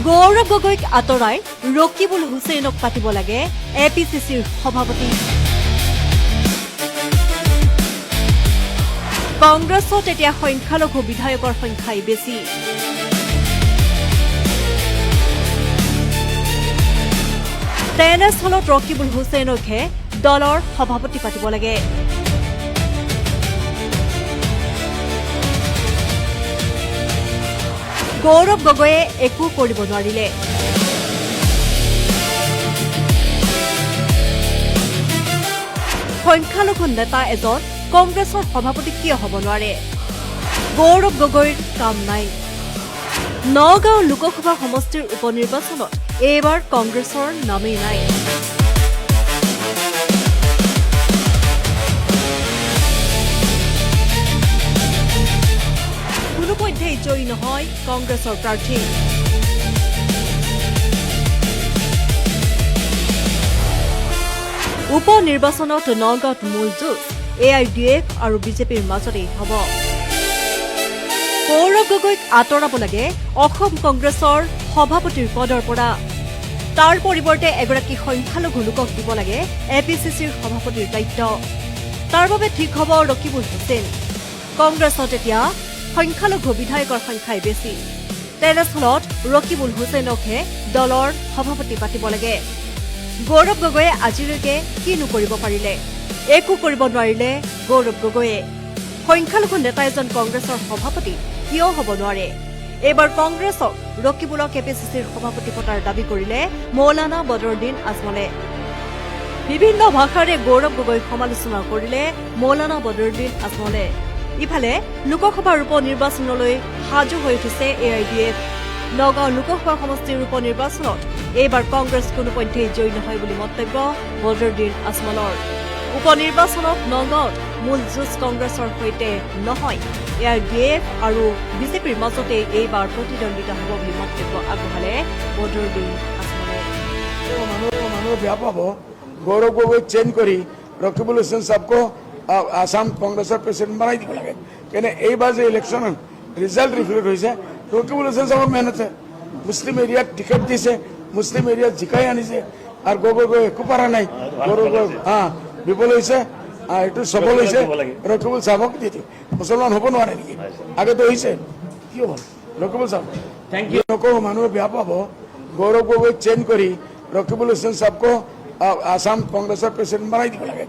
গৌৰৱ গগৈক আঁতৰাই ৰকিবুল হুছেইনক পাতিব লাগে এ পি চি চিৰ সভাপতি। কংগ্ৰেছত এতিয়া সংখ্যালঘু বিধায়কৰ সংখ্যাই বেছি। তেনেস্থলত ৰকিবুল হুছেইনকহে দলৰ সভাপতি পাতিব লাগে। গৌৰৱ গগৈয়ে একো কৰিব নোৱাৰিলে। সংখ্যালঘু নেতা এজন কংগ্ৰেছৰ সভাপতি কিয় হ'ব নোৱাৰে? গৌৰৱ গগৈৰ কাম নাই। নগাঁও লোকসভা সমষ্টিৰ উপ নিৰ্বাচনত এইবাৰ কংগ্ৰেছৰ নামেই নাই। কোনোপধ্যেই জয়ী নহয় কংগ্ৰেছৰ প্ৰাৰ্থী। উপ নিৰ্বাচনত নগাঁৱত মূল যুঁজ এ I D F আৰু বিজেপিৰ মাজতেই হ'ব। গৌৰৱ গগৈক আঁতৰাব লাগে অসম কংগ্ৰেছৰ সভাপতিৰ পদৰ পৰা। তাৰ পৰিৱৰ্তে এগৰাকী সংখ্যালঘু লোকক দিব লাগে এ পি চি চিৰ সভাপতিৰ দায়িত্ব। তাৰ বাবে ঠিক হ'ব ৰকিবুল হুছেইন। কংগ্ৰেছত এতিয়া সংখ্যালঘু বিধায়কৰ সংখ্যাই বেছি। তেনেস্থলত ৰকিবুল হুছেইনকহে দলৰ সভাপতি পাতিব লাগে। গৌৰৱ গগৈয়ে আজিলৈকে কিনো কৰিব পাৰিলে? একো কৰিব নোৱাৰিলে গৌৰৱ গগৈয়ে। সংখ্যালঘু নেতা এজন কংগ্ৰেছৰ সভাপতি কিয় হ'ব নোৱাৰে? এইবাৰ কংগ্ৰেছক ৰকিবুলক এ পি চি চিৰ সভাপতি পতাৰ দাবী কৰিলে মৌলানা বদৰুদ্দিন আজমলে। বিভিন্ন ভাষাৰে গৌৰৱ গগৈক সমালোচনা কৰিলে মৌলানা বদৰুদ্দিন আজমলে। ইফালে লোকসভাৰ উপ নিৰ্বাচনলৈ সাজু হৈ উঠিছে A I D F. Nagaon Lok Sabha সমষ্টিৰ উপ নিৰ্বাচনত এইবাৰ কংগ্ৰেছ কোনোপধ্যেই জয়ী নহয় বুলি মন্তব্য বদৰুদ্দিন আজমলৰ। উপ নিৰ্বাচনত নগাঁৱত মূল যুঁজ কংগ্ৰেছৰ সৈতে নহয়, এ I D F আৰু বিজেপিৰ মাজতে এইবাৰ প্ৰতিদ্বন্দ্বিতা হ'ব বুলি মন্তব্য আগবঢ়ালে বদৰুদ্দিন আজমলে। মানুহ বেয়া পাব। গৌৰৱ গগৈক চেঞ্জ কৰি ৰকিবুল হুছেইন চাহাবকো আসাম কংগ্ৰেছৰ প্ৰেচিডেণ্ট বনাই দিব লাগে। কেনে এইবাৰ যে ইলেকশ্যন ৰিজাল্ট ৰিফ্লেক্ট হৈছে, ৰকিবুল হুছেইন চাহাবৰ মেহনতে মুছলিম এৰিয়াত টিকেট দিছে, মুছলিম এৰিয়াত জিকাই আনিছে। আৰু গগৈ গৈ একো পৰা নাই। গৌৰৱ গগৈ হা বিফল হৈছে, এইটো সফল হৈছে। ৰকিবুল চাহাবক দি দিওঁ। মুছলমান হ'ব নোৱাৰে নেকি? আগতে হৈছে, কিয় হ'ল? ৰকিবুল চাহাব thank U. নকওঁ, মানুহে বেয়া পাব। গৌৰৱ গগৈক চেঞ্জ কৰি ৰকিবুল হুছেইন চাহাবকো আসাম কংগ্ৰেছৰ প্ৰেচিডেণ্ট বনাই দিব লাগে।